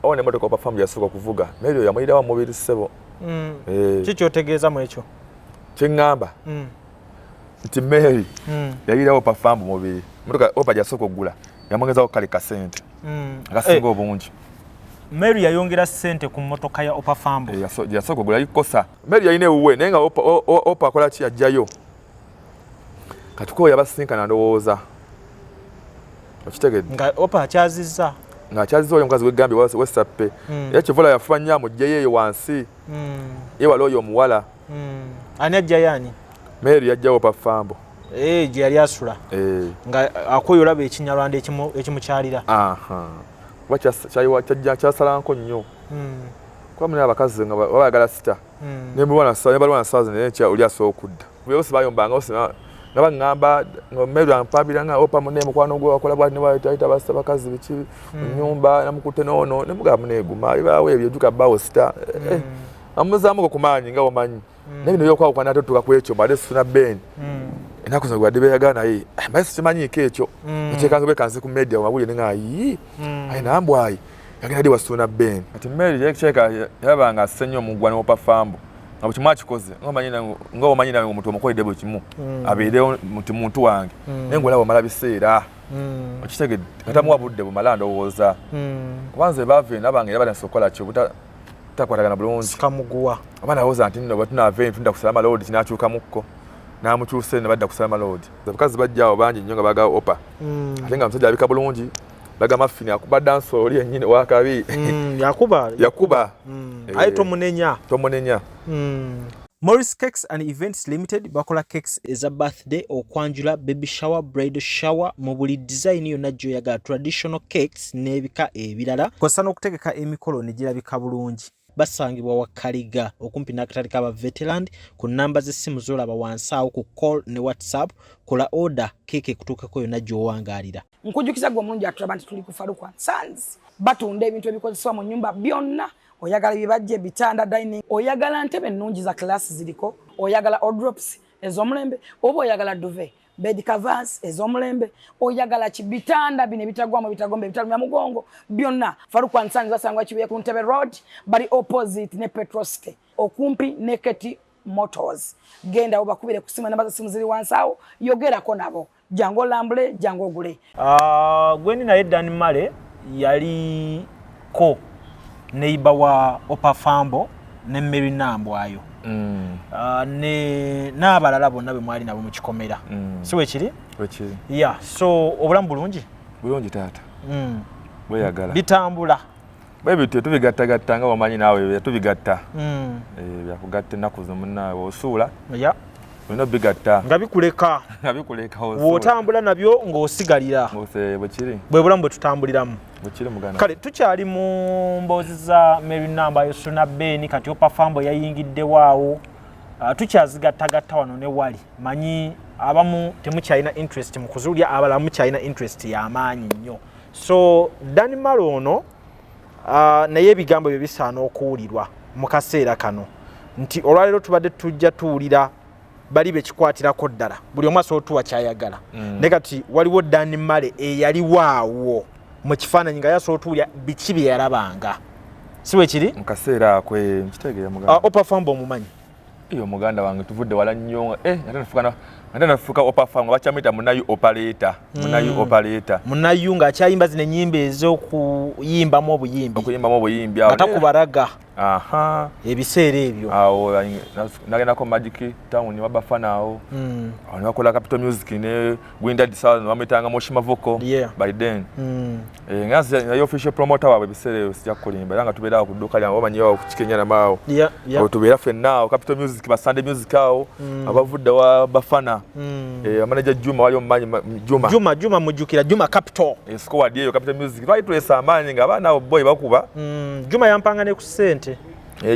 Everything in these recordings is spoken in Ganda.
Awo nemotoka Opa Fambo yasooka okuvuga, Mary oyo yamuyirawo mubiri, ssebo. Ki kyotegeeza mu ekyo? Kyeŋŋamba nti Mary yayirawo Opa Fambo mubiri. Motoka Opa gyasooka okugula yamwongezawo kale kasente akasinga obungi. Mary yayongera ssente ku mmotoka ya Opa Fambo? Gyeyasooka okugula yikosa. Mary yalina ewuwe, naye nga Opa akola ki? Ajjayo kati ko yabasinkana, ndowooza okitegedde. Nga Opa akyazizza. Ng'akyazizza oyo omukazi wegambye wesappe. Era kivula yafuba nnyo amugjeyo eyo wansi, yewala oyo omuwala. Ani ajjayo ani? Mary yajjawo Opa Fambo. Eh, gye yali asula. Eh. Nga akoyo olaba Ekinyarwanda ekimukyalira. Aha, kuba kyasalanko nnyo, kuba muna abakazi nga babayagala sita nebalwana saazi, naye oli asobola okudda bose bayombanga bose nga baŋŋamba nga Mary ampabira nga Opa mune mukwano gwe wakola bwati nebayita basa bakazi biki mu nyumba namukutte noono nemugamba muneeguma bibaawo ebyo juka bbaawo sita. Amuzaamuko ku maanyi nga omanyi, naye bino byokwawukana ate otuuka ku ekyo mbadde sifuna Ben ennaku zino gwadde beeyagala, naye mbaye sikimanyiiko ekyo. Ekyekanze bwekanze ku media mawulire ne nga yi ayi nambwayi yagenda ddi wasuuna Ben. Kati Mary kyeka yalaba nga asse nnyo omugwa ne Opa Fambo nga buli kimu akikoze, nga omanyi nawe omuntu omukoledde buli kimu abeerewo nti muntu wange, naye ngaolaba omala biseera, okitegedde, nga tamuwa budde bumala. Ndowooza kuba nze baava eno abange era batandise okukola ki obutakwatagana bulungi. Sikamuguwa. Oba nalowooza nti nno bwetunaava eno tudda kusala maloodi, kinakyukamukko n'amukyuse ne badda kusala maloodi. Abakazi bajja awo bangi nnyo nga baagala Opa, ate nga omusajja abika bulungi, baga mafini akuba dansi oli yennyini wakabi. Yakuba. Yakuba. Aye tomunenya. Tomunenya. Morris Cakes and Events Limited bakola cakes eza birthday, okwanjula, baby shower, bridal shower mu buli design yonna gy'oyagala, traditional cakes n'ebika ebirala, kw'ossa n'okutegeka emikolo ne girabika bulungi. Basangibwa Wakaliga okumpi n'akatale k'aba Veteland. Ku nnamba z'essimu z'olaba wansi awo ku call ne WhatsApp, kola order, keeke ekutuukeko yonna gy'owangaalira. Nkujukiza gwe omulungi atulaba nti tuli ku Farukwan Sons, batunda ebintu ebikozesebwa mu nyumba byonna. Oyagala ebibajje, ebitanda, dining, oyagala ntebe ennungi za class ziriko, oyagala wardrobes ez'omulembe, oba oyagala duvet, bed covers ez'omulembe, oyagala ki, bitanda bino ebitagwamu, ebitagomba, ebitalumya mugongo, byonna Farukwan Sons. Basangwa Kibuye ku Ntebe Road, bali opposite ne Petrosite, okumpi ne Keti Motors. Genda obakubire ku simu, enamba z'essimu ziri wansi awo, yogerako nabo. Jangu olambule, jangu ogule. Gwendi naye Dan Male yaliko neighbor wa Opa Fambo ne Mary Nambwayo ne n'abalala bonna be mwali nabo mu kikomera. Si wekiri? Wekiri. Yeah, so obulamu bulungi? Bulungi taata. Bweyagala. Bitambula. Bwe bityo tubigattagatta nga wamanyi naawe tubigatta. Byakugatta ennaku zino munnaawe osuula olina obigatta. Nga bikuleka. Nga bikuleka. Bw'otambula nabyo ng'osigalira. Bwekiri. Bwe bulamu bwe tutambuliramu. Bwekiri muganda. Kale tukyali mu mboozi za Mary Nambwayo, Suna Ben, kati Opa Fambo yayingiddewo awo. Tukyazigattagatta wano ne wali. Manyi abamu temukyalina interest mu kuzuulya, abalala mukyalina interest y'amaanyi nnyo. So Dan Male ono naye ebigambo bye bisaana okuwulirwa mu kaseera kano nti olwaleero tubadde tujja tuwulira bali bekikwatirako ddala, buli omu asobola otuwa kyayagala. Naye kati waliwo Dan Male eyaliwo awo mu kifaananyi nga yasobola otuwulira biki bye yalabanga, si bwe kiri? Mu kaseera ako nkitegeera muganda. Opa Fambo omumanyi? Iyo muganda wange, tuvudde wala nnyo, ate nafuuka Opa Fambo nga bakyamuyita munayu operator, munayu operator. Munayu ng'akyayimba zino ennyimba ez'okuyimbamu obuyimbi. Okuyimbamu obuyimbi awo. Nga takubaraga. Aha. Ebiseera ebyo. Awo nagendako Magic Town wabafana awo. Awo ne bakola Capital Music ne Gwinda Disawa, ne bamuyitanga Moshi Mavoko by then. Nga nze naye official promoter waabwe ebiseera ebyo, sijja kukulimba, era nga tubeera awo ku dduuka lyange, omanyi awo ku Kikenyana awo. Awo tubeera ffenna awo Capital Music, ba Sunday Music awo, abavudde wa bafana. Manager Juma wali omumanyi, Juma. Juma, Juma mujjukira, Juma Capital. Squad eyo Capital Music twali tulesa amaanyi nga abaana abo boy bakuba. Juma yampanga ne ku ssente.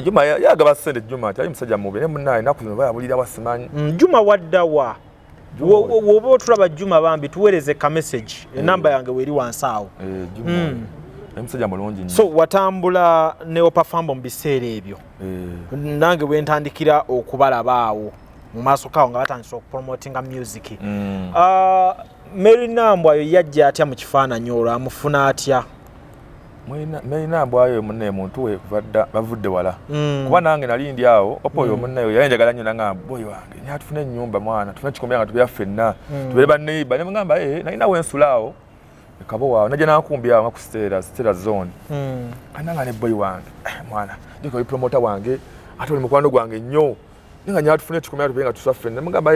Juma yagaba ssente. Juma tali musajja mubi, naye munnaye ennaku zino bayabulira wasimanyi. Juma waddawa? Woba otulaba Juma, bambi tuweereze ka message, enamba yange weeri wansi awo. Juma omusajja mulungi nnyo. So watambula ne Opa Fambo mu biseera ebyo? Nange bwe ntandikira okubalaba awo mu maaso kaawo nga batandise okupromotinga music. Mary Nambwayo yajja atya mu kifaananyi olwo? Amufuna atya? Melina mbwayo munne muntu we kuva dda bavudde wala. Kuba nange nali ndi awo opa oyo munne yali njagala nnyo nangamba boy wange nya tufune ennyumba mwana tufune ekikomera nga tubeera ffenna tubeere banneiba ne mugamba nalina wensula awo ekabo waawo najja nankumbi awo nga ku Stella zone. Ananga ne boy wange mwana jjuka oli promoter wange ate oli mukwano gwange nnyo naye nga nya tufune ekikomera tubeere nga tusula ffenna ne mugamba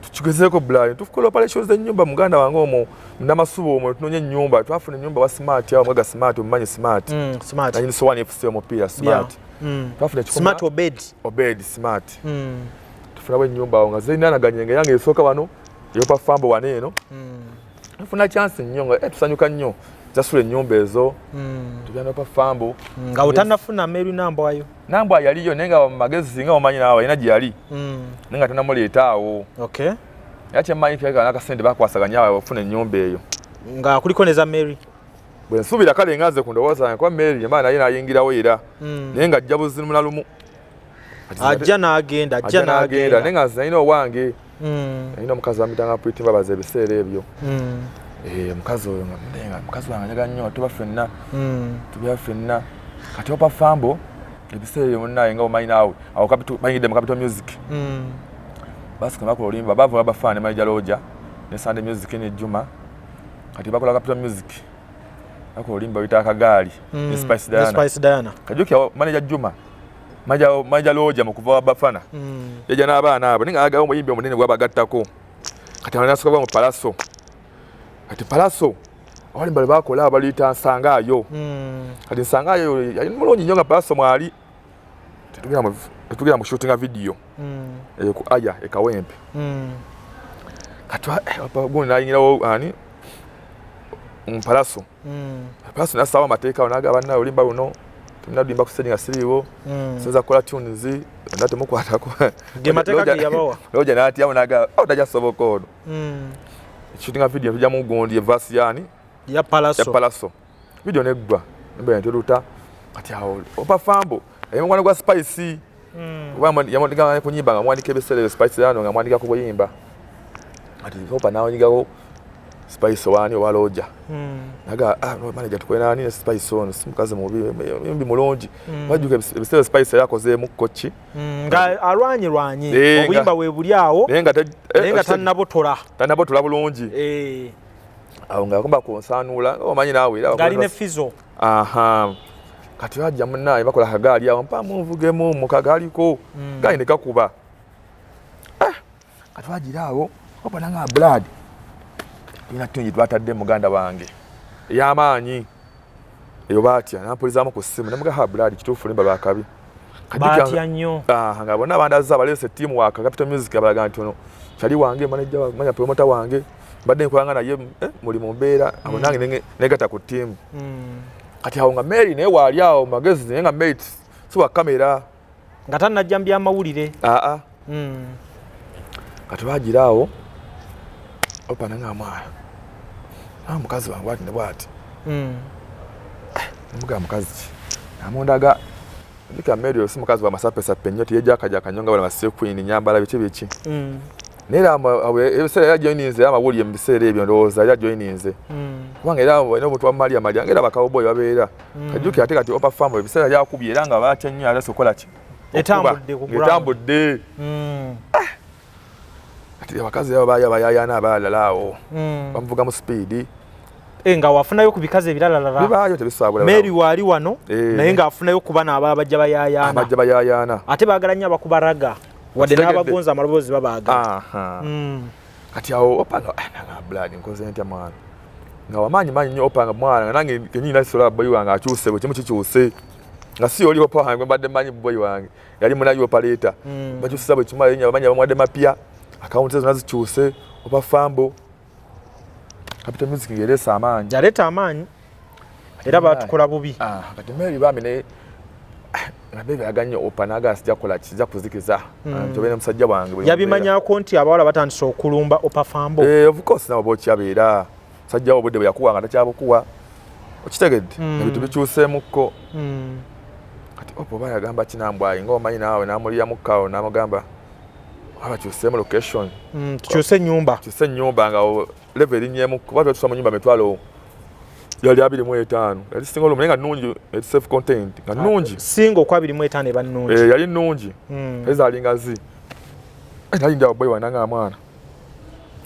tukigezeeko Brian tukola operations z'ennyumba muganda wange omwo Namasuba omwo tunonye ennyumba twafuna ennyumba wa Smart awo mwaga Smart omumanyi Smart. Smart. Nanyini Sowani FC omupiira Smart. Twafuna ekikomera Smart Obed. Obed Smart. Tufunawo ennyumba awo nga zirinaanaganye nga yange esooka wano eyopa fambo wano eno. Tufuna chance nnyo nga tusanyuka nnyo zasula ennyumba ezo. Tugenda opa fambo. Nga otannafuna Mary Nambwayo. Nambwa yaliyo naye nga magezi nga omanyi naawe alina gye yali. Naye nga tannamuleeta awo. Okay. Era kyemmanyi kirabika n'akasente bakwasaganya awo okufuna ennyumba eyo. Nga kuliko ne za Mary. Bwe nsuubira kale nga nze ku ndowooza yange kuba Mary yamala naye n'ayingirawo era. Naye ng'ajja buzimu na lumu. Ajja n'agenda, ajja n'agenda. Naye nga nze nalina owange. Nalina omukazi bamuyitanga Pretty Mbabazi ebiseera ebyo. Omukazi oyo nga mukazi wange njagala nnyo tuba ffenna. Tubeera ffenna. Kati Opa Fambo ebiseera ebyo munnaye nga omanyi naawe awo bayingidde mu Capital Music. Basooka bakola oluyimba baava babafaana ne Manager Roger ne Sunday Music ne Juma. Kati bakola Capital Music. Bakola oluyimba luyita Akagaali ne Spice Diana. Spice Diana. Kajjukira Manager Juma Manager Roger mu kuva Bafana. Yajja n'abaana abo naye ng'ayagala omuyimbi omunene gw'abagattako. Kati awo n'asooka mu Palaso. Kati Palaso abalimba lwe bakola baluyita Nsangaayo. Kati Nsangaayo yali mulungi nnyo nga Palaso mwali. Tetugenda mu shootinga video. Eyo ku Aya e Kawempe. Kati gundi n'ayingirawo ani mu Palaso. Palaso n'assaawo amateeka awo n'agamba bannaye oluyimba luno tulina luyimba ku stage nga siriiwo. Siyinza kukola tunes na temukwatako. Ge mateeka ge yabawa. Roger n'atyawo n'agamba tajja soboka ono. Shootinga video tujja mu gundi verse yani ya Palaso. Ya Palaso. Video neggwa. Embeera nteruta. Kati awo Opa Fambo yali mukwano gwa Spice. Kuba yamwandika ku nnyimba nga mwandika ebiseera ebyo Spice yano nga mwandika ku buyimba. Kati Opa n'awonyigako Spice wani owa Roger. Naga manager tukole nani ne Spice ono si mukazi mubi mbi mulungi. Wajjuka ebiseera Spice yakozeemu koki. Nga alwanye lwanye obuyimba we buli awo. Naye nga tannabotola. Tannabotola bulungi. Awo nga akomba ku nsanuula omanyi naawe era ngali ne Fizo. Aha. Kati bajja munnaye bakola akagaali awo mpa munvugemu mu kagaaliko. Gaali ne kakuba. Kati bagira awo opa nanga blood. Tulina tungi twatadde muganda wange. Ey'amaanyi. Eyo baatya nampulizaamu ku ssimu ne mugamba blood kituufu limba lwakabi. Baatya nnyo. Nga bonna bandazza baleese ttiimu waka Capital Music abalaga nti ono kyali wange manager manya promoter wange mbadde nkolanga naye muli mu mbeera awo nange negatta ku ttiimu. Kati awo nga Mary naye waali awo magezi naye nga Mary si wa kamera. Nga tannajja mu byamawulire. Kati bagira awo Opa nanga mwana. Mukazi wange bw'ati ne bw'ati. Nemugamba mukazi ki? Namundaga Ndika Mary oyo si mukazi wa masapesape nnyo teyejjakajaka nnyo nga bano ba Queen nyambala biki biki. Naye era ebiseera era joininze amawulire mu biseera ebyo ndowooza era joininze. Kubanga era olina omuntu wa Maria Maria nga era bakawboyi babeera. Kajjukira ate kati Opa Fambo ebiseera byakubye era nga batya nnyo ate okukola ki? Etambudde ku ground. Etambudde. Kati abakazi abo baayo abayaayaana abalala awo. Bamuvuga mu speed. Nga wafunayo ku bikazi ebiralalala. Bibaayo tebisaabula. Mary waali wano naye ng'afunayo ku bano abalala bajja bayaayaana. Abajja bayaayaana. Ate baagala nnyo abakubaraga. Wadde n'abagonza amaloboozi babaagala. Kati awo Opa nga nanga blood nkoze ntya mwana. Nga wamaanyi maanyi nnyo Opa nga mwana nga nange kennyini nasobola boy wange akyuse bwe kimu kikyuse. Nga si oli Opa wange mbadde mmanyi boy wange. Yali munayi operator. Bakyusiza bwe kimu alinnya abamanyi abamuwadde mapya. Akawunti zonna zikyuse. Opa Fambo. Capital Music ng'ereese amaanyi. Yaleeta amaanyi. Era baatukola bubi. Kati Mary bambi ne nga Mary ayagala nnyo Opa n'agamba sijja kukola ki, sijja kuzikiza. Nti obeera musajja wange bwe Yabimanyako nti abawala batandise okulumba Opa Fambo. Of course nabo bw'okyabeera. Musajja wo obudde bwe yakuwa nga takyabukuwa. Okitegedde? Ebintu bikyuseemukko. Kati Opa oba yagamba ki Nambwayi ng'omanyi naawe n'amuliyamukko awo n'amugamba abakyuseemu location. Tukyuse ennyumba. Tukyuse ennyumba nga level erinnyemu kuba tuba mu nnyumba mitwalo Yali 25, yali single room naye nga nnungi, self contained, nga nnungi. Single ku 25 eba nnungi. Eh, yali nnungi. Yali zaali ngazi. Nali ndi awo, boy wange nanga mwana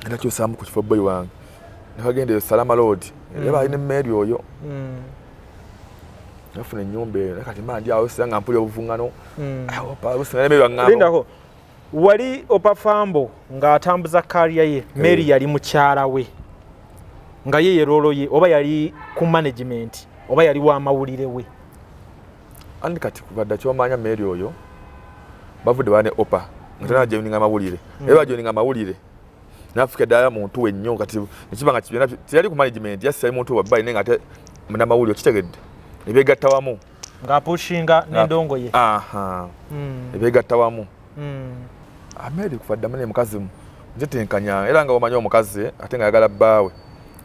nakyusaamu ku kifo, boy wange nakagenda eyo Salama Road, era balina emmeeri oyo. Nafuna ennyumba eyo, naye kati mba ndi awo sira nga mpulira obuvuŋŋano. Baŋŋamba Lindako, wali Opafambo ng'atambuza career ye, Mary yali mukyala we nga ye ye role ye, oba yali ku management, oba yali w'amawulire we? Andi kati kuva dda kyomanya Mary oyo bavudde bane Opa nga tana joininga amawulire, era bajoininga amawulire nafuka ddala muntu we nnyo. Kati nekiba nga byonna teyali ku management, yasi yali muntu wabbayi, naye nga ate munamawulire, okitegedde, ebegatta wamu. Ng'apushinga n'endongo ye. Aha. Ebegatta wamu. Ameri kuva dda mune mukazi ntetenkanya, era nga omanyi omukazi ate nga ayagala bbaawe,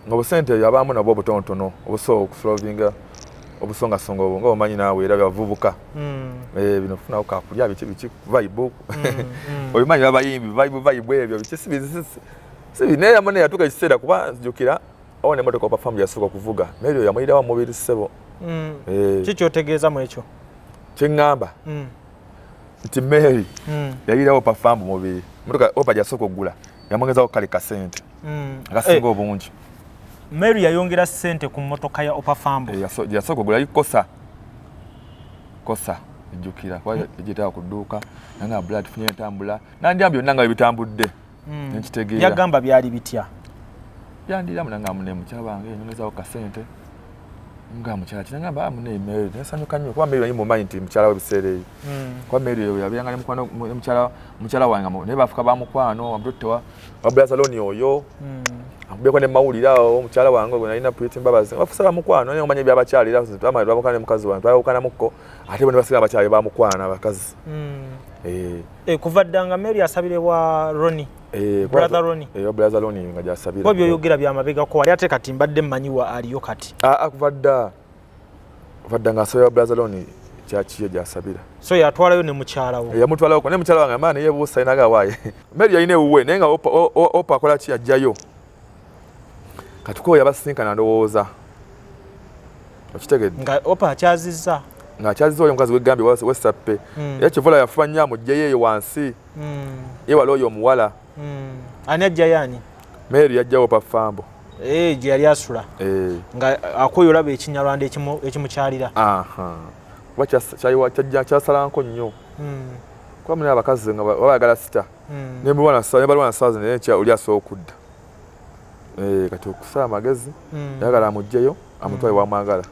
nga obusente abaamu nabwo obutonotono obusobola okusolvinga obusongasonga obwo, nga omanyi naawe era bavubuka. Eh, bino funawo kakulya, biki biki, vibe. Obimanyi babayimbi, vibe vibe ebyo biki, sibi. Naye yamune yatuuka ekiseera, kuba nzijukira awo nemotoka Opafamu yasooka okuvuga, Mary oyo yamuyirawo mubiri, ssebo. Eh. Ki kyotegeeza mu ekyo? Kyeŋŋamba nti Mary yayirawo Opafamu mubiri, motoka Opa gyasooka okugula yamwongezawo kale kasente akasinga obungi. Mary yayongera ssente ku mmotoka ya Opafambo? Eh, yasooka okugula yali kosa ejjukira kuba egiyitawo ku dduuka, nanga bula tufunye entambula nandyamu byonna nga bwe bitambudde, nenkitegeera. Yagamba byali bitya? Yandiramu nanga mune mukyala wange nyongezawo kasente, nga mukyala kinagamba, "Ah, mune Mary," nesanyuka nnyo kuba Mary mumanyi nti mukyala we biseera ebyo, kuba Mary oyo yabeeranga ne mukwano ne mukyala wange naye bafuka ba mukwano, amututte wa Brazaloni oyo, akubyeko ne mawulire awo, mukyala wange gwe nalina Pretty Mbabazi, bafusa ba mukwano. Naye omanyi ebyabakyala, era twamala twabukana ne mukazi wange, twawukanamukko, ate bo ne basigala bakyali ba mukwano abakazi. Eh. Eh, kuva dda nga Mary asabire wa Roni? Eh, Brother Ronnie. Eh, brother Ronnie nga gyasabira. Kuba byoyogera byamabegako wali, ate kati mbadde mmanyi wa aliyo kati. Ah, ah, kuva dda nga asabira brother Ronnie, kyakiye gyasabira. So yatwalayo ne mukyala wo? Eh, yamutwalako ne mukyala wange amaani yebuusa inaga waaye Mary yalina ewuwe, naye nga Opa akola ki, ajjayo kati ko yabasinkana, ndowooza okitegedde. Nga Opa akyazizza? Ng'akyazizza oyo omukazi wegambye wesappe. Era kivula yafuba nnyo amuggyeyo eyo wansi, yewala oyo omuwala. Ani ajjayo ani? Mary yajjawo Opafambo. Eh, gye yali asula? Eh. Nga akoyo olaba ekinyarwanda ekimukyalira. Aha, kuba kyasalanko nnyo, kuba mune abakazi nga babayagala sita nebalwana saa zino, naye oli asobola okudda. Eh, kati okusala amagezi, yagala amuggyeyo amutwale wamwagala.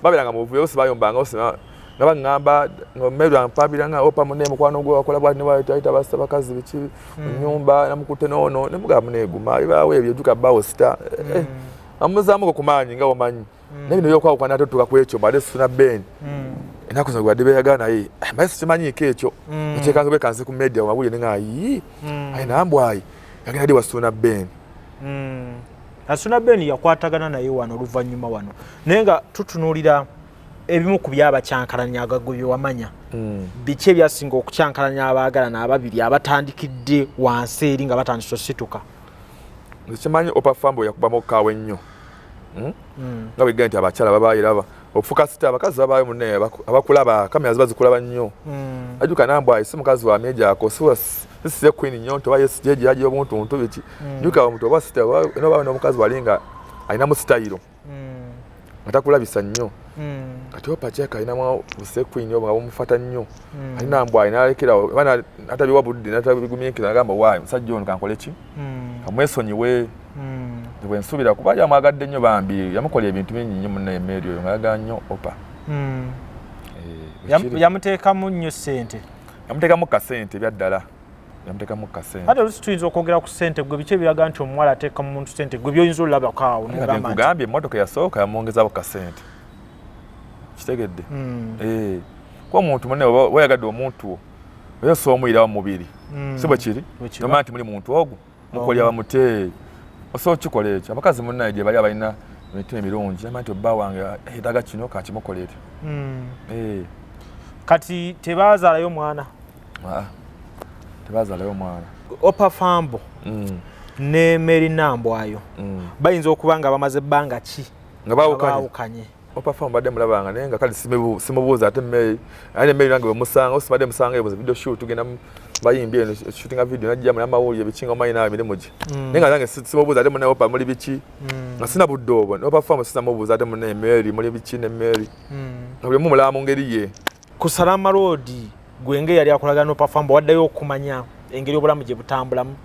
Babeeranga mu buvuyo, bose bayombanga, bose nga baŋŋamba nga Mary ampabira nga Opa mune mukwano gwe wakola bwati ne basa bakazi biki mu nyumba namukutte noono, ne mugamba muneeguma bibaawo ebyo, juka bbaawo sita. Eh, amuzaamuko ku maanyi nga omanyi, naye bino byokwawukana ate otuuka ku ekyo mbadde sifuna Ben ennaku zino gwadde beeyagala, naye mbaye sikimanyiiko ekyo. Ekyekanze bwekanze ku media mawulire ne nga yi ayi nambwayi yagenda ddi wasuuna Ben. Asuna Ben yakwatagana naye wano oluvannyuma wano, naye nga tutunuulira ebimu ku byabakyankalanya agagwe bye wamanya, biki ebyasinga okukyankalanya abaagalana ababiri abatandikidde wansi eri nga batandise osituka? Nze kimanyi Opa Fambo yakubamu kaawe ennyo. Nga bwegga nti abakyala babaayo era okufuka sita, abakazi babaayo munne abakulaba, kamera ziba zikulaba nnyo. Ajuka nambwayi si mukazi wa myejako, sisiye queen nnyo nti oba yejejaji obuntuntu biki. Juka omuntu oba sita oba n'omukazi wali nga alinamu sitayiro nga takulabisa nnyo. Kati Opa kyeka alinamu buse queen obwo nga bumufata nnyo, alina mbwayi nalekerawo oba natabiwa budde natabigumiikiriza, nagamba waayi musajja ono kankole ki, kamwesonyiwe. Bwe nsuubira kuba yamwagadde nnyo bambi, yamukola ebintu bingi nnyo munna emmeri oyo nga ayagala nnyo Opa. Eh, bwe kiri. Yamuteekamu nnyo ssente. Yamuteekamu kasente ebyaddala, yamuteekamu kasente. Ate oluusi tuyinza okwogera ku ssente, gwe biki ebiraga nti omuwala ateeka mu muntu ssente, gwe byoyinza olabako awo nga n'ogamba nti nkugambye emmotoka yasooka yamwongezaako kasente, kitegedde? Eh, kuba omuntu munne oba wayagadde omuntu wo, oyo osobola omuyirawo mu mubiri. Si bwe kiri? Bwe kiba. Nomanya nti muli muntu ogwo mukolya bamute, osobola okukikola ekyo. Abakazi munnaye gye bali abalina emitima emirungi, amanyi nti obba wange yeetaaga kino, kakimukolere. Eh, Kati tebazaalayo mwana? Ah, tebazaalayo mwana. Opa Fambo. Ne Mary Nambwayo bayinza okuba nga bamaze ebbanga ki nga baawukanye? Opafa mbadde mulabanga, naye nga kale simubuuza. Ate Mary, ate Mary nange bwemusanga osibadde musanga ebuza video shoot, tugenda bayimbi eno shootinga video, najja mu amawulire biki, nga omanyi naawe emirimu gye, naye nga nange simubuuza. Ate munne Opa muli biki, nga sina budde obwo. Ne Opa sinamubuuza. Ate munne Mary muli biki ne Mary, nga buli omu mulaba mu ngeri ye. Ku Salama Road, gwe nga eyali akolagana n'Opafambo, waddayo okumanya engeri obulamu gye butambulamu?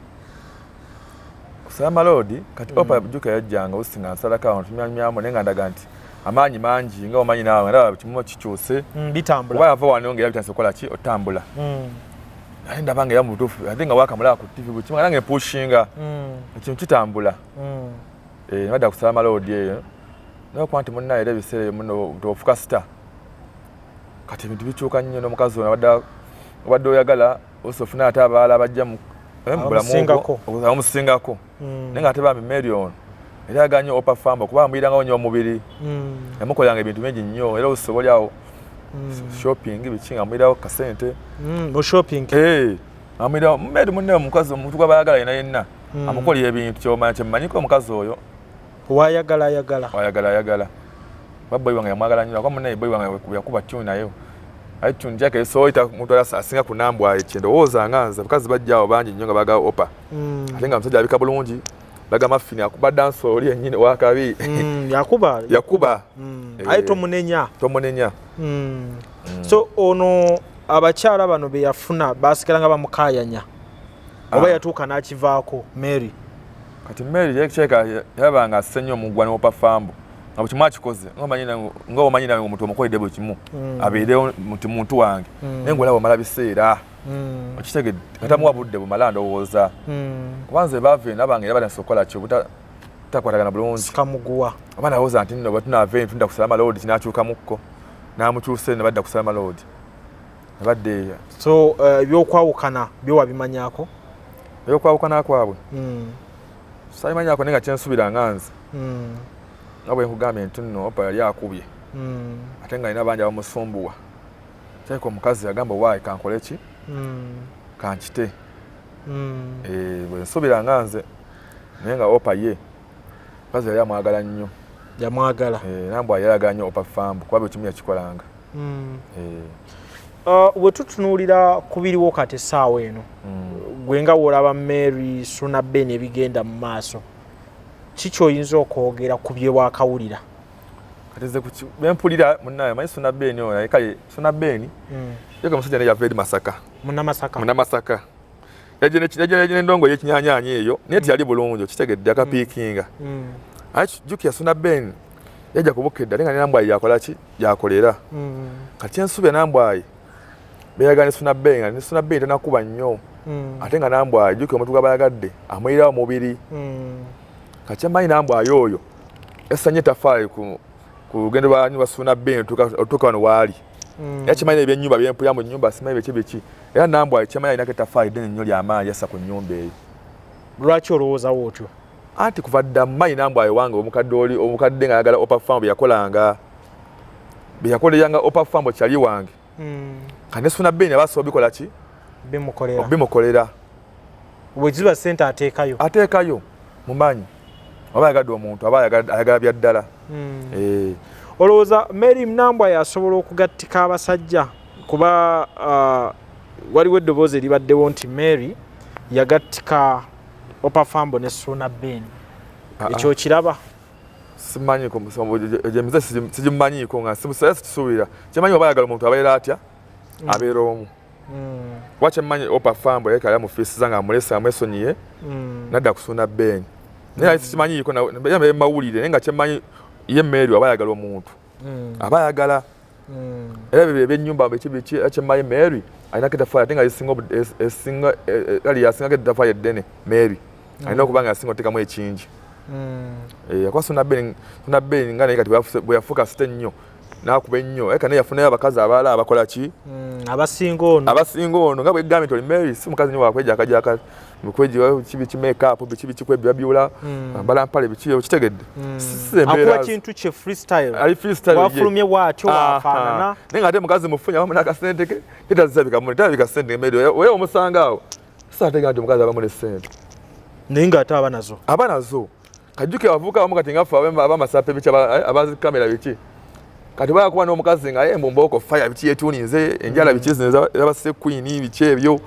Salama Road kati Opa jjuka yajjanga osi nga nsalako awo ntumyamyamu, naye nga ndaga nti amaanyi mangi, nga omanyi naawe, ndaba kimu kikyuse. Bitambula. Kuba yava wano nga era bitandise okukola ki, otambula, naye ndaba nga era mu butuufu ate nga wakamulaba ku TV buli kimu, nga nange mpushinga ekintu kitambula. Nabadda ku Salama Road eyo, naye okuba nti munnaye era ebiseera ebyo muno tofuka star, kati ebintu bikyuka nnyo n'omukazi ono obadde oyagala osi ofuna ate abalala bajja mu bulamu Abamusingako. obwo, abamusingako, naye nga ate bambi Mary ono era ayagala nnyo Opa Famba, kuba amuyirangawo nnyo omubiri, yamukoleranga ebintu bingi nnyo, era olusi oba oliawo shopping biki nga amuyirawo kasente. Mu shopping? Eh, amuyirawo. Mary munne omukazi, omuntu gw'aba ayagala yenna yenna amukolera ebintu. Kyomanya kyemmanyiko omukazi oyo. Wayagala ayagala. Ayagala ayagala. Ba boy wange yamwagala nnyo, akuba munnaye boy wange yakuba tune nayo, aye tune jake esobola muntu asinga ku Nambwayo. Kyendowooza nga nze, abakazi bajja awo bangi nnyo nga baagala Opa, ate nga omusajja abika bulungi, laga mafini, akuba dansi oli yennyini wakabi. Yakuba. Yakuba. Aye tomunenya. Tomunenya. So ono abakyala bano be yafuna basigala nga bamukayanya oba yatuuka n'akivaako Mary? Kati Mary kyeka yalaba nga asse nnyo omuggwa ne Opa Fambo, nga buli kimu akikoze, nga omanyi nawe omuntu omukoledde buli kimu, abeerewo nti muntu wange, naye ngaolaba omala biseera, okitegedde, katamuwa budde bumala. Ndowooza kuba nze baava eno abange era batandise okukola ki, obutakwatagana bulungi. Sikamuguwa. Oba nalowooza nti nno bwetunaava eno tudda ku Salama Road, kinakyukamukko, n'amukyusa eno ne badda ku Salama Road ne badda eyo. So ebyokwawukana byo wabimanyako? Ebyokwawukana kwabwe sabimanyako, naye nga kyensuubira nga nze, nga bwe nkugambye nti nno Opa yali akubye, ate nga alina bangi abamusumbuwa, kyalika omukazi yagamba, "Waayi, kankole ki, kankite." Bwe nsuubira nga nze, naye nga Opa ye mukazi yali amwagala nnyo. Yamwagala. Nambwa yayagala nnyo Opa Fambo, kuba buli kimu yakikolanga. Bwe tutunuulira ku biriwo kati essaawa eno, gwe nga w'olaba Mary, Suna Ben, ebigenda mu maaso, ki kyoyinza okwogera ku bye waakawulira? Kati nze bempulira munnaye, manyi Suna Ben oyo, naye kale Suna Ben yega omusajja naye yava eri Masaka. Munnamasaka. Munnamasaka, yajja n'endongo y'ekinyanyanyi eyo, naye teyali bulungi, okitegedde, akapiikinga. Aye jjukira Suna Ben yajja kubukedde, ate nga Nambwayi yakola ki, yakolera. Kati kyensuubira, Nambwayi beyagala ne Suna Ben, nga ne Suna Ben tanakuba nnyo, ate nga Nambwayi jjukira omuntu gw'abayagadde amuyirawo omubiri. Kati kyemmanyi, Nambwayi oyo yassa nnyo ettaffaali ku lugendo lwa Suna Ben otuuka wano waali. Era kimanyi ebyennyumba byempulira mu nnyumba, simanyi biki biki, era Nambwayi kyemanyi alinako ettaffaali ddene nnyo lyamaanyi yassa ku nnyumba eyo. Lwaki olowoozawo otyo? Anti kuva dda mmanyi Nambwayi wange omukadde oli, omukadde nga ayagala Opa Fambo, bye yakolanga, bye yakoleranga Opa Fambo kyali wange. Kati ne Suna Ben abasobola bikola ki? Bimukolera. Bimukolera. Bwe ziba sente ateekayo. Ateekayo, mumanyi aba ayagadde omuntu, aba ayagala bya ddala. Olowooza Mary Nambwa yasobola okugattika abasajja? Kuba waliwo eddoboozi eribaddewo nti Mary yagattika Opafambo ne Suuna Ben. Ekyo kiraba? Simanyiiko, emize sigimanyiiko, nga sikisuubira. Kyemanyi, oba ayagala omuntu abeera atya, abeera omu. Kuba kyemmanyi, Opa Fambo yali kali amufiisiza nga amulese, amwesonyiye, nadda kusuuna Ben, naye sikimanyiiko mawulire. Naye nga kyemmanyi, ye Mary aba ayagala omuntu, aba ayagala, era ebyo ebyennyumba biki biki, kyemmanyi Mary alinako ettaffaali, ate nga esinga, kali yasingako ettaffaali eddene. Mary alina okuba nga yasinga oteekamu ekingi, akuba Suna Ben nga naye kati bwe yafuuka star ennyo, n'akuba ennyo, eka naye yafunayo abakazi abalala abakola ki? Abasinga ono. Abasinga ono. Nga bwegambye nti oli Mary si mukazi nnyo wakwejakajaka, biki makeup biki biki, kwebyula, ambala mpale biki, okitegedde. Akuba kintu kye freestyle. Ali freestyle. Wafulumye bw'atyo wafaanana. Naye nga ate mukazi mufunye abamu n'akasente ke, tetazabika mune, talabika sente. Mary oye omusanga awo saatega nti omukazi abamu ne sente. Naye ng'ate aba nazo. Aba nazo. Kajjuke abavubuka abamu kati ngaffe abamasape biki, abazikamera biki, kati bayakuba n'omukazi nga ye mbumbooko fire biki, yetuninze enjala biki zino ezabase queen biki ebyo.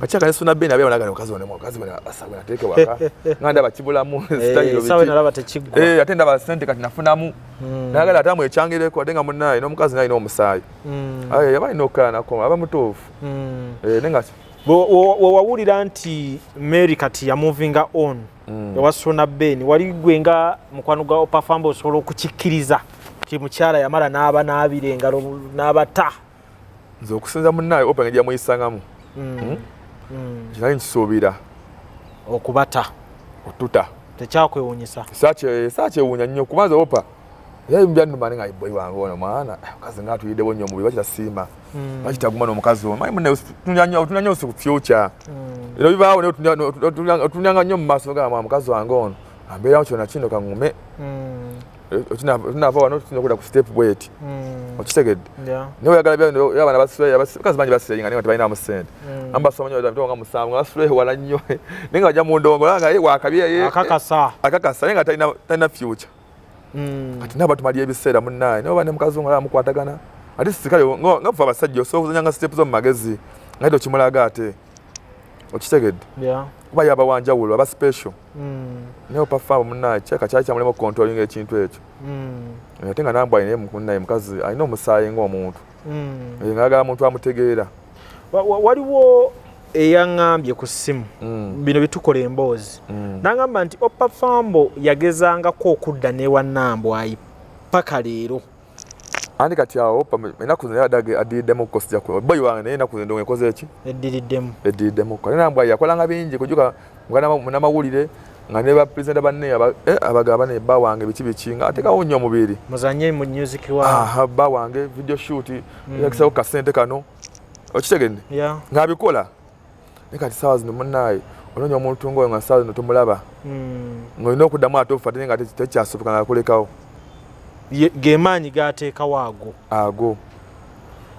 Kati akane Suna Ben abeera nagana omukazi ono, omukazi ono asabwe nateeke waka nga ndaba kibulamu style sawe biki. Nalaba tekiggwa. Eh, ate ndaba sente kati nafunamu, nayagala ate amwekyangireko, ate nga munnaye n'omukazi naye alina omusaayi. Aye, yaba alina okukalanako, aba mutuufu. Eh, naye nga Wewawulira nti Mary kati yamovinga on ewa Suna Ben, wali gwe nga mukwano gwa Opafamba osobola okukikkiriza ti mukyala yamala n'aba n'abira engalo n'abata? Nze okusinza munnaye Opa engeri gyamuyisangamu, kinali nkisuubira. Okubata. Otuta. Tekyakwewunyisa? Saakyewuunya nnyo, kubanza Opa era byannuma, nga boy wange ono mwana omukazi nga atuyiddewo nnyo omubi, bakitasiima, bakitaguma n'omukazi ono. Manyi munne tunula nnyo ku future, era bibaawo, naye otunyanga nnyo mu maaso ga mukazi wange ono ambeerawo kyona kino kaŋŋume. Tunava wano tulina okudda ku step bweti, okitegedde? Naye oyagala abaana basula, bakazi bangi basirenga naye nga tebalinamu ssente. Amu basoma nnyo, nga 70 nga basula ewala nnyo, naye nga bajja mu ndongo nga ye wakabye ye. Akakasa. Akakasa, naye nga talina future. Kati nabo batumalya ebiseera munnaye, naye oba ne mukazi wo nga mukwatagana, ate sikale nga ffe abasajja osobola okuzanya nga step zo mu magezi nga tokimulaga, ate okitegedde? Kuba yaba wanjawulo, aba special. Naye Opafaamu munnaye kyeka kyali kyamulema okucontrollinga ekintu ekyo. Ate nga Nambwa naye munnaye mukazi alina omusaayi ng'omuntu. Eh, nga ayagala muntu amutegeera. Waliwo eyaŋŋambye ku ssimu, bino byetukola emboozi, n'aŋŋamba nti Opafambo yagezangako okudda n'ewa Nambwayi paka leero. Andi kati awo ennaku zino yabadde addiriddemu ko, sijja boyi wange, naye ennaku zino ndongo ekoze eki? Eddiriddemu. Eddiriddemu ko. Ate Nambwa yakolanga bingi kujuka munamawulire nga ne bapresenta banne abagamba ne bba wange biki biki, nga ateekawo nnyo omubiri. Muzanye mu music wa Aha, bba wange video shoot, yakisawo kasente kano, okitegedde? Yeah. Ng'abikola, naye kati saawa zino munnaaye onoonya omuntu ng'oyo nga saawa zino tomulaba, ng'olina okuddamu ate ofa, ate nga tekyasoboka nga akulekawo. Ge maanyi gateekawo ago. Ago.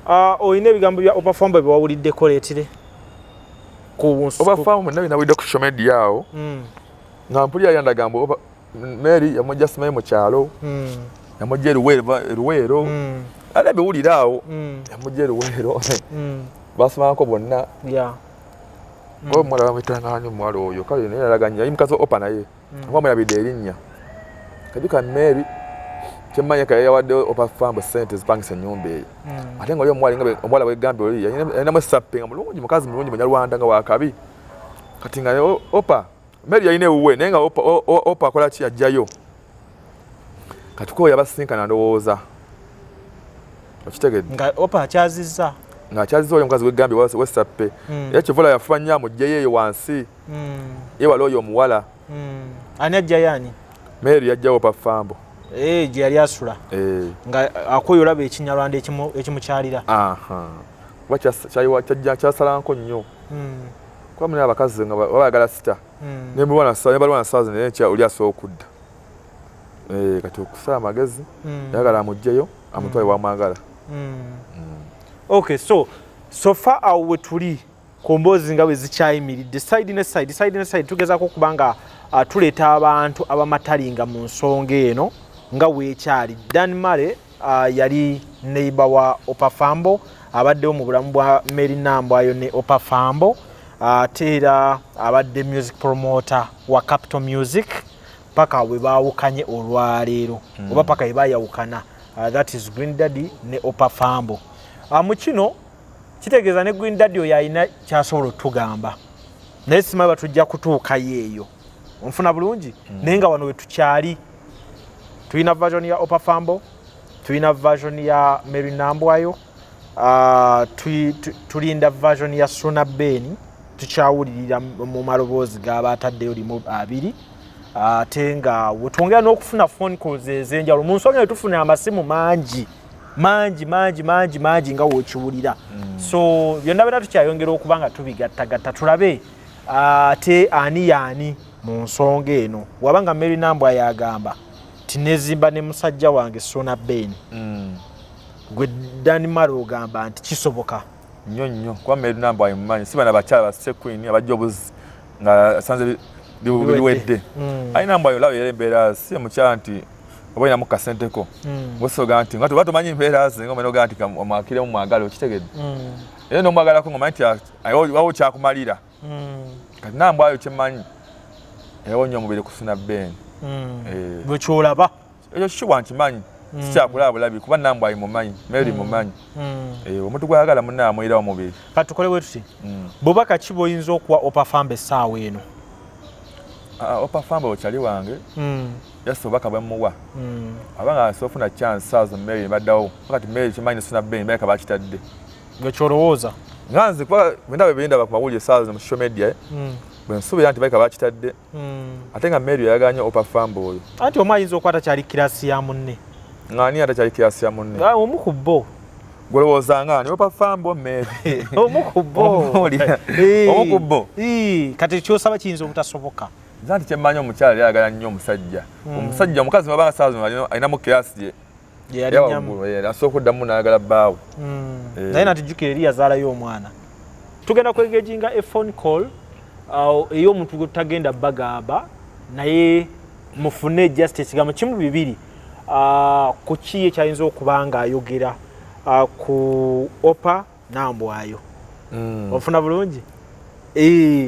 Ah, olina ebigambo bya Opafambo bye wawuliddeko leetire ku Opafambo mwenna binawulidde ku social media awo, nga mpulira yandagamba oba Mary yamujja simanyi mu kyalo, yamujja eruweero, ate biwulira awo, yamujja eruweero, basomangako bonna. Oba omuwala bamwitangani omuwala oyo, kale naye yalaga nnyo, yali mukazi wa Opa, naye oba mwerabidde erinnya. Kajuka Mary kyemmanyi ka yawadde Opa Fambo sente zipangisa ennyumba eyo, ate nga oli omuwala nga omuwala wegambye oli yalinamu essappe, nga mulungi, mukazi mulungi, munyarwanda nga wakabi. Kati nga Opa Mary yalina ewuwe, naye nga Opa akola ki? Ajjayo kati ko yabasinkana, ndowooza okitegedde? Nga Opa akyazizza. Ng'akyazizza oli omukazi wegambye wessappe. Era kyova yafuba nnyo amuggyeyo eyo wansi, yewala oyo omuwala. Ani ajjayo ani? Mary yajjawo Opa Fambo. Eh, gye yali asula. Eh. Nga akoyo olaba ekinyarwanda ekimukyalira. Aha, kuba kyasalanko nnyo, kuba muna abakazi nga bayagala sita, nebalwana saa zino, naye oli asobola okudda. Eh, kati okusala amagezi, yagala amuggyeyo amutwale wamwagala. Okay, so far awo we tuli ku mboozi nga bwe zikyayimiridde side ne side, side ne side, tugezaako okuba nga tuleeta abantu abamatalinga mu nsonga eno nga weekyali. Dan Male yali neighbor wa Opafambo, abaddewo mu bulamu bwa Mary Nambwayo ne Opafambo, ate era abadde music promoter wa Capital Music paka we baawukanye olwaleero, oba paka we baayawukana, that is Green Daddy ne Opafambo. Mu kino kitegeeza ne Green Daddy oyo alina kyasobola otugamba, naye simanyi batujja kutuukayo eyo, onfuna bulungi? Naye nga wano wetukyali tulina version ya Opafambo, tulina version ya Mary Nambwayo, tulinda version ya Suna Ben, tukyawulirira mu maloboozi gaba ataddeyo limu abiri, ate nga wetwongera n'okufuna phone calls ez'enjawulo mu nsonga eyo. Tufuna amasimu mangi mangi mangi mangi mangi nga wokiwulira. So byonna byonna tukyayongera okuba nga tubigattagatta, tulabe ate ani yaani mu nsonga eno. Waba nga Mary Nambwa yagamba tinezimba ne musajja wange Suna Ben, gwe Dan Maro ogamba nti kisoboka? Nnyo nnyo, kuba Mary Nambwa ayimumanyi, si bana bakyala ba queen abajja obuzi nga asanze. Biwedde. Alina mbwayo lawo era embeera si omukyala nti oba olinamu kasenteko osoga nti nga tuba tumanyi embeera ze nga omanya ogaa nti omwakiremu mwagala okitegedde era nomwagalako nga omanyi nti wawo kyakumalira. Kati nambwayo kyemmanyi ewonya omubiri kusuna Ben. Bwekyolaba ekyo kikibwa nkimanyi, sikyakulaba bulabi kuba nambwayi mumanyi, Mary mumanyi. Omuntu gwayagala munne amuyirawo omubiri. Kati tukole bwe tuti, bubaka ki bw'oyinza okuwa Opafamba essaawa eno? Opafamba okyali wange, just obubaka bwemuwa abanga asofuna chance saazo Mary baddawo kati Mary kimanyi nesuna Ben baleka bakitadde. Gwe kyolowooza? Nga nze kuba bwendaba ebindaba ku mawulire saazo mu social media, bwe nsuubira nti baleka bakitadde ate nga Mary oyagala nnyo Opafamba oyo. Anti omu ayinza okuba takyali class ya munne. Ng'ani atakyali class ya munne? Omu ku bo. Gwolowooza ng'ani, Opafamba Mary? Omu ku bo. Omu ku bo. Kati kyosaba kiyinza obutasoboka. Nze nti kyemmanyi omukyala yali ayagala nnyo omusajja. Omusajja omukazi bw'aba saazo alinamu class ye yawaggulu, asobola okuddamu n'ayagala bbaawe. Naye natijjukira eri yazaalayo omwana. Tugenda kwengaginga a phone call ey'omuntu gwe tutagenda bagamba, naye mufune just ekigambo kimu bibiri ku ki ekyayinza okuba ng'ayogera ku Opa Nambwayo. Ofuna bulungi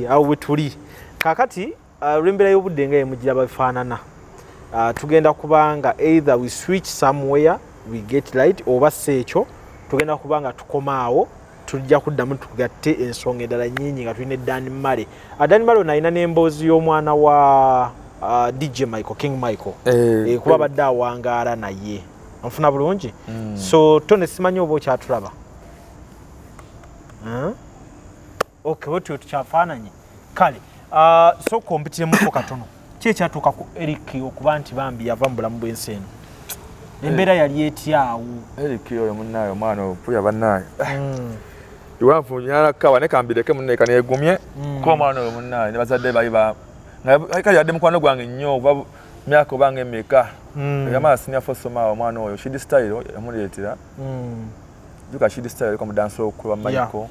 awo bwe tuli kaakati olw'embeera y'obudde nga yemugira bafaanana, tugenda kubanga either we switch somewhere we get light oba si ekyo tugenda kubanga tukomaawo, tujja kuddamu tugatte ensonga endala nyingi nga tulina Dan Male. Dan Male ono alina n'emboozi y'omwana wa DJ Michael, King Michael, kuba badde awangaala naye nfuna bulungi. So tone simanyi oba okyatulaba. Okay, wetyo tukyafaananye. Kale sooka ompitiremuko katono, ki ekyatuuka ku Eric okuba nti bambi yava mu bulamu bw'ensi eno? Embeera yali etyawo? Eric oyo munnaaye omwana opuya bannaaye iwanfu nyalakawa ne kambireke munne kaneegumye kuba omwana oyo munnaaye ne bazadde bali ba kale yadde mukwano gwange nnyo okuva myaka obanga emeka yamala senior four soma awo omwana oyo Shidi Style yamuleetera. Juka Shidi Style aliko mu dance okuba Michael.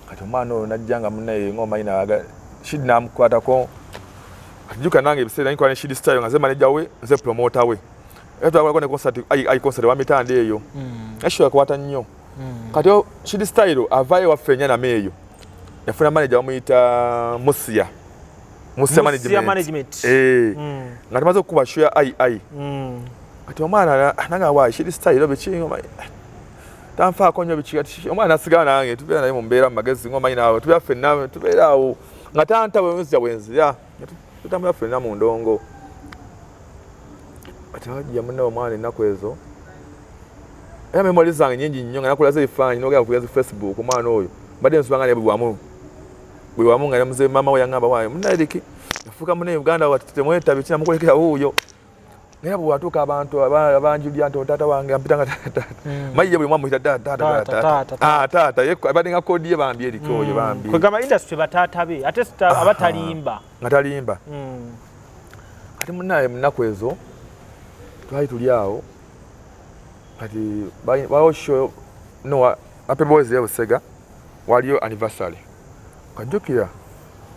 Kati omwana oyo najja nga munnaye ng'omanyi naga Shidi n'amukwatako. Kati juka nange ebiseera nkola ne Shidi Style nga nze manager we, nze promoter we, era twakolako ne concert ai concert wa mitanda eyo mm. Yakwata nnyo. Kati Shidi Style avaayo waffe enyanama eyo yafuna manager bamuyita Musia, Musia Management, management. Nga tumaze okukuba show ya ai ai. Kati omwana nange waayi Shidi Style biki tanfaako nnyo biki. Kati omwana nasigala nange tubeera naye mu mbeera mu magezi ng'omanyi naawe tubeera ffenna tubeera awo nga tanta bwenzija bwenzira tutambula ffenna mu ndongo. Kati bajja munne omwana ennaku ezo era memory zange nyingi nnyo nga nakulaza ebifaananyi nogenda kuyazi Facebook omwana oyo mbadde nsubanga naye buli wamu nga muze maama we yaŋŋamba waayo munna Eric yafuuka munne Uganda wati temwetabi kinamukolekera wuuyo. Naye bwe watuuka abantu abanjulya nti taata wange ampita nga taata, mayi ye buli mwamu muyita taata taata taata taata ye abadde nga kodi ye bambi Eric oyo bambi. Kwegamba industry bataata be ate abatalimba. Nga talimba. Kati munnaye mu nnaku ezo twali tuli awo kati bawo show no Happy Boys ye Busega waliyo anniversary. Kajjukira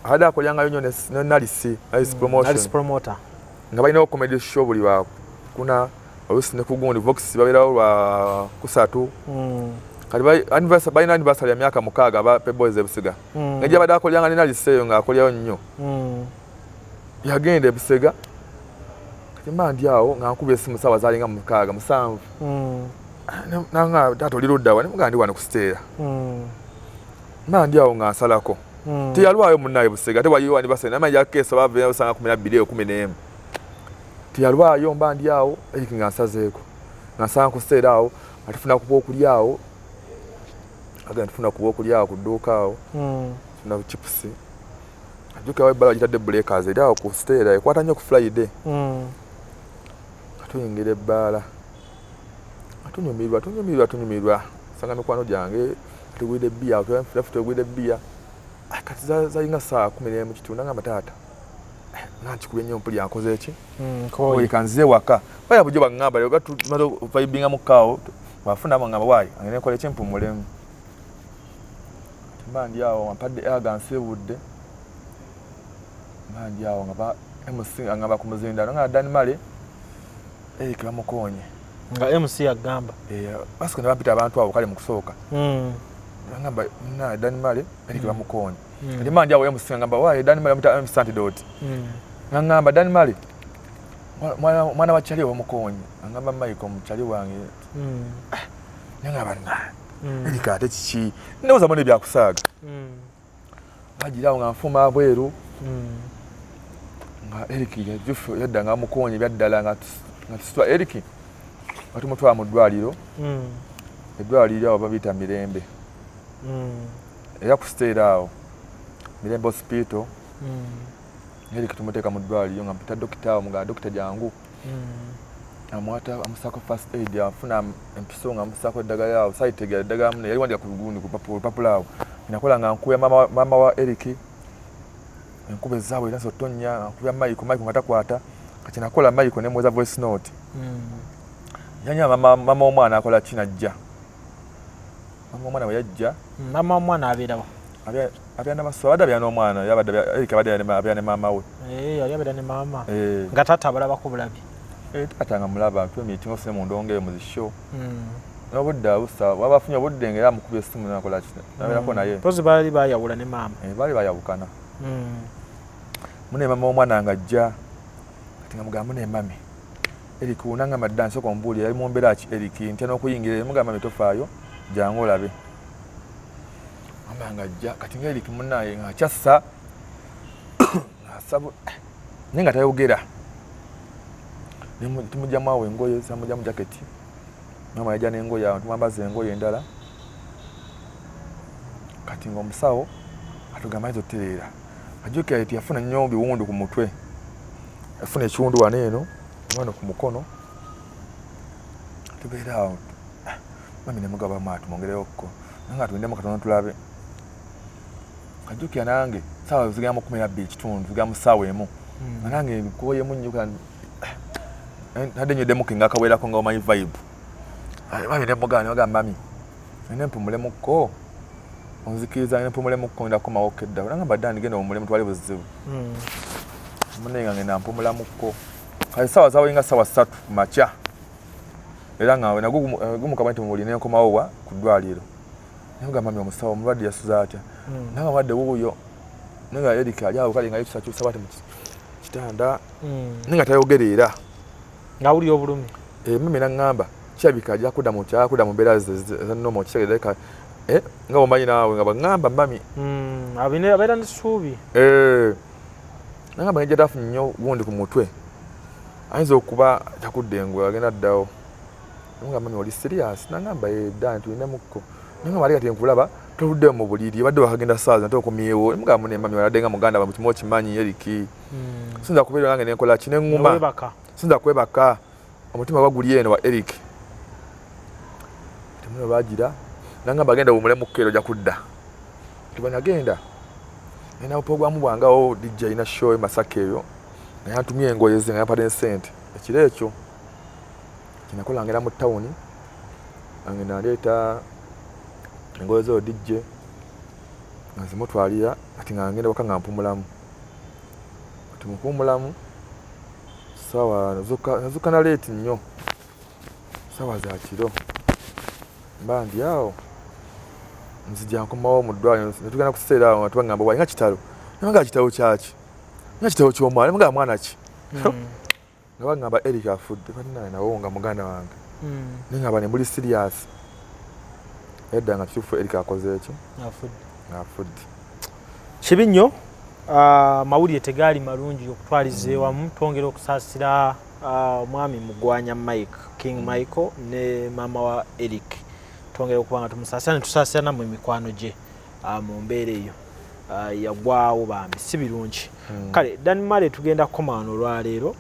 abadde akolyangayo nnyo ne Nalisi, Nalisi promotion. Nalisi promoter. Nga balinawo comedy show buli lwa kuna oluusi ne ku gundi Vox babeerawo lwa kusatu. Kati balina anniversary ya myaka 6 aba Happy Boys e Busega. Nga gy'abadde akolyanga ne Nalisi eyo ng'akolyayo nnyo. Yagenda e Busega. Kati mba ndi awo nga nkuba esimu ssaawa zaalinga 6 7. Nanga taata oli ludda wa? Ne mugamba ndi wano ku Stella. Mba ndi awo nga nsalako. Teyalwayo munnaye Busega ate waliyo anniversary naye manyi yakeesa bava osanga 12 eyo 11. Teyalwayo mba ndi awo Eric nga nsazeeko. Nga nsanga ku Stella awo nga tufuna ku bwokulya awo. Agenda tufuna ku bwokulya awo ku dduuka awo. Tufuna ku chips. Ajjukira ebbala bagitadde Breakers eri awo ku Stella ekwata nnyo ku Friday. Nga tuyingira ebbaala. Nga tunyumirwa tunyumirwa tunyumirwa. Nsanga mikwano gyange tugwidde bbiya, tugwidde bbiya. Kati zalinga ssaawa 11 kitundu nangamba taata nga nkikubye nnyo mpulira nkoze ki? Oye kanzize waka. Baya bulijjo baŋŋamba leero tumaze okuvibinga mu kaawo bw'afuna baŋŋamba waayi ngende nkole ki mpummulemu. Mba ndi awo ampadde aga nsiibudde. Mandi awo nga ba MC angamba ku muzindalo nga Dan Male Eric bamukoonye. Nga MC yagamba. Eh, basika ne bampita abantu abo kale mu kusooka. Ngamba na Dan Male Eric bamukoonye. Kati mandi awo MC ngamba wa Dan Male bamuta MC Antidote. Ngamba Dan Male mwana wa Charlie bamukoonye. Ngamba Michael muchali wange. Ngamba na Eric ate kiki? Ndowooza mbona ebyakusaaga. Bagirawo nga nfuma bweru. Nga Eric yajufu yadda nga mukoonye byaddala nga tusitwa Eric batumutwala mu ddwaliro. Eddwaliro awo babiyita Mirembe. Era ku siteera awo Mirembe Hospital. Eric tumuteeka mu ddwaliro nga mpita dokita awo nga dokita jangu. Amwata amusaako first aid afuna empiso nga amusaako eddagala awo sayitegera eddagala muno yali wandika ku lugundi ku lupapula awo. Nakola nga nkuya mama wa Eric enkuba ezaabwe era nsotonya nkubya Michael Michael nga takwata kati nakola Michael ne muweza voice note. Yanya mama omwana akola ki najja. Mama omwana bwe yajja. Mama omwana abeerawa? Abeera n'amaso abadde abeera n'omwana yabadde Eric abadde abeera ne maama we. Yali abeera ne maama. Nga taata abalabako bulabi. Taata nga mulaba tuwe meeting office mu ndongo eyo mu zi show. N'obudde abusa waba afunye obudde ng'era amukubye essimu n'akola ki nabeerako naye. Mpozi baali bayawula ne maama. Baali bayawukana. Mune mama omwana ng'ajja kati nga mugamba mune mami Eric unangamba dda nsooka ombuulire yali mu mbeera ki Eric ntya n'okuyingira mugamba mami tofaayo jangu olabe. Mama ng'ajja kati nga Eric munnaye ng'akyassa ng'asaba naye nga tayogera. Tumugyamu awo engoye samugyamu jaketi. Mama yajja n'engoye awo tumwambaza engoye endala. Kati ng'omusawo atugamba ayinza otutereera. Ajjukira nti yafuna nnyo biwundu ku mutwe. Yafuna ekiwundu wano eno, wano ku mukono. Tubeera awo. Mami ne mugaba maatu mwongereyokko. Nange atulindemu katono tulabe. Ajjukira nange ssaawa zigenda mu 12:15 zigenda mu ssaawa emu. Nga nange nkooyemu nnyo nadde nyweddemuko nga akawerako nga omanyi vibe. Mami ne mugamba ne bagamba mami nina mpumulemukko onzikiriza nina mpumulemukko ngenda kukomawo kedda. Nangamba dda ndigenda owummulemu twali buzibu. Munne nga ngenda mpumulamukko. Kale ssaawa zaawali nga ssaawa 3 ku makya. Era nga nagwo gumuka bwe nti mubuli ne nkomawo wa ku ddwaliro. Ne mugamba mami omusawo omulwadde yasuze atya? Nangamba omulwadde wuuyo. Naye nga Eric ali awo kale nga yekyusakyusa bw'ati mu kitanda. Naye nga tayogera era. Ng'awulira obulumi. Mami n'aŋŋamba kirabika ajja kudda mu kyalo kudda mu mbeera eza normal kitegeeza nga bw'omanyi naawe nga bw'aŋŋamba mami. Abeera n'essuubi. N'aŋŋamba ng'ejja tafunye nnyo gundi ku mutwe. Ayinza okuba takudda engulu agenda addawo. Namugamba mami oli serious? N'aŋŋamba dda ntulinemukko. N'aŋŋamba ate kati nkulaba toluddeyo mu buliri obadde wakagenda ssaawa zino ate okomyewo. Namugamba mune mami oladde nga muganda wange kimu okimanyi Eric. Siyinza kubeera nange ne nkola ki ne ŋŋuma. Siyinza kwebaka. Omutima gwa guli eno wa Eric. Temuno bagira n'aŋŋamba genda owummulemu kkeera ojja kudda. Nti bwe nagenda nalina bupologulaamu bwange awo DJ alina show e Masaka eyo nga yantumye engoye ze nga yampadde ne ssente. Ekiro ekyo kye nakola ngenda mu ttawuni nga naleeta engoye z'oyo DJ nga nzimutwalira kati nga ngenda waka nga mpumulamu. Kati mu kuwummulamu ssaawa nazuukuka na leeti nnyo ssaawa za kiro mba ndi awo nzija nkomawo mu ddwaliro ne tugenda ku siteera awo nga tubagamba wayi nga kitalo. Nabagamba kitalo kyaki? Nga kitalo ky'omwana. Nabagamba mwana ki? Nga bagamba Eric afudde bannange nawo nga muganda wange. Naye nga bane muli serious. Edda nga kituufu Eric akoze eki? Afudde. Kibi nnyo. Mawulire tegaali malungi okutwaliza ewamu. Twongera okusaasira omwami Mugwanya Mike, King Michael ne maama wa Eric. Twongera okuba nga tumusaasira ne tusaasira nammwe emikwano gye mu mbeera eyo. Yagwawo bambi si birungi. Kale Dan Male tugenda kukoma wano olwaleero.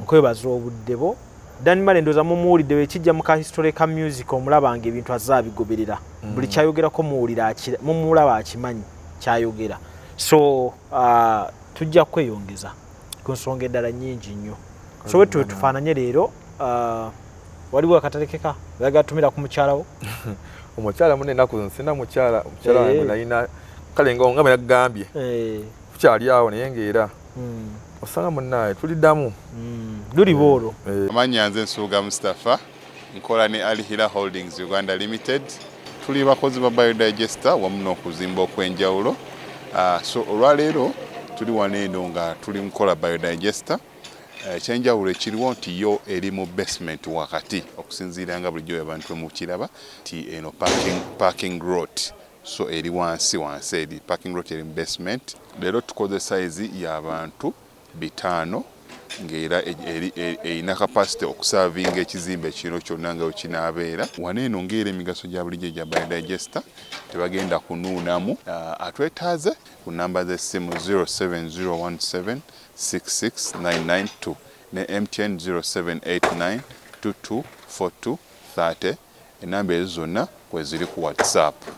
Nkwebaza obudde bwo. Dan Male ndowooza mumuwulidde bwe kijja mu ka history ka music omulaba nga ebintu azze abigoberera. Buli kyayogerako muwulira mumulaba akimanyi kyayogera. So tujja kweyongeza ku nsonga endala nnyingi nnyo. So bwe tufaananye leero waliwo akatalekeka oyagala tumira ku mukyala wo? Omukyala munne ennaku zino sirina mukyala, omukyala wange nalina kale nga bwe nagambye. Tukyali awo naye ng'era. Osanga munnaye tuliddamu. Luliba olwo. Amannya nze Nsubuga Mustapha, nkola ne Al Hila Holdings Uganda Limited. Tuli bakozi ba biodigester wamu n'okuzimba okw'enjawulo. So olwaleero tuli wano eno nga tuli mukola biodigester. Ekyenjawulo ekiriwo nti yo eri mu basement wakati, okusinziira nga bulijjo abantu bwe mukiraba nti eno parking lot, so eri wansi wansi, eri parking lot, eri mu basement. Leero tukoze size y'abantu 500, ng'era erina capacity okuservinga ekizimbe kino kyonna nga wekinaabeera. Wano eno ng'era emigaso gya bulijjo egya biodigester, tebagenda kunuunamu. Atwetaaze ku namba z'essimu 07017 66992 ne MTN 0789 2242 30. Enamba ezo zonna kweziri ku WhatsApp.